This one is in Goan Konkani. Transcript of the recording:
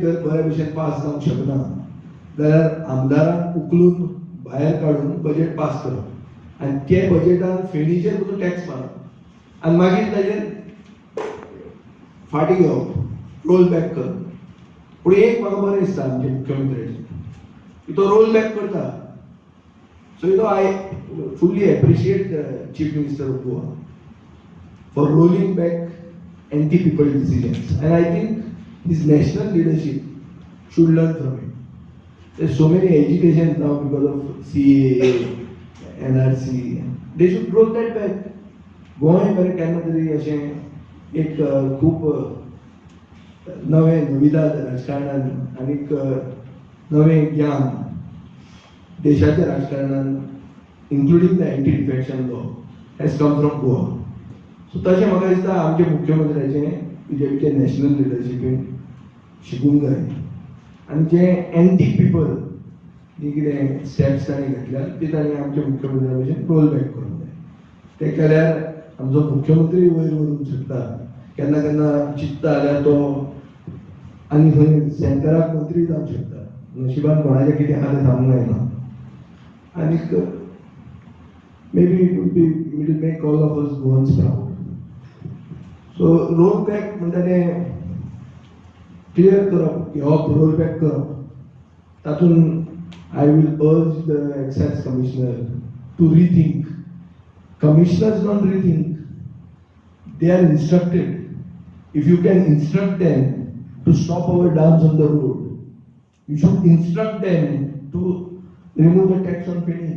जर बऱ्या भशेन पास जावंक शकना जाल्यार आमदारांक उखलून भायर काडून बजेट पास करप आनी ते बजेटान फेणीचेर पसून टॅक्स मारप आनी मागीर ताजेर फाटीं घेवप, रोल बॅक करप. पूण एक म्हाका बरें दिसता आमच्या मुख्यमंत्र्याचें की तो रोल बॅक करता. So I fully appreciate the Chief Minister of Goa for rolling back anti people decisions, and I think his national leadership should learn from it. There's so many agitations now because of CAA, NRC. They should roll that back. Goa मरे केन्ना तरी अशें एक खूब नवें नविदाद राजकारणान आनीक नवें ज्ञान देशाच्या राजकारणान, including the anti defection law, has come from Goa. So तशें म्हाका दिसता आमच्या मुख्यमंत्र्याचें बीजेपीच्या नॅशनल लिडरशिपीन शिकूंक जाय आनी जे एंटी पिपल जी कितें स्टेप्स तांणी घेतल्या ती तांणी आमच्या मुख्यमंत्र्या भशेन रोल बॅक करूंक जाय. ते केल्यार आमचो मुख्यमंत्री वयर वचूंक शकता. केन्ना केन्ना चिंतता जाल्यार तो आनी खंय सेंटराक मंत्री जावंक शकता. नशिबान कोणाचें कितें आहा तें सांगूंक जायना. आनीक maybe it will make all of us Goans proud. So roll back म्हणटा तें क्लियर करप, घेवप, रोल बॅक करप. तातूंत I will urge the Excise Commissioner to rethink. Commissioners don't rethink, they are instructed. If you can instruct them to stop our dams on the road, you should instruct them to remove the tax on feni.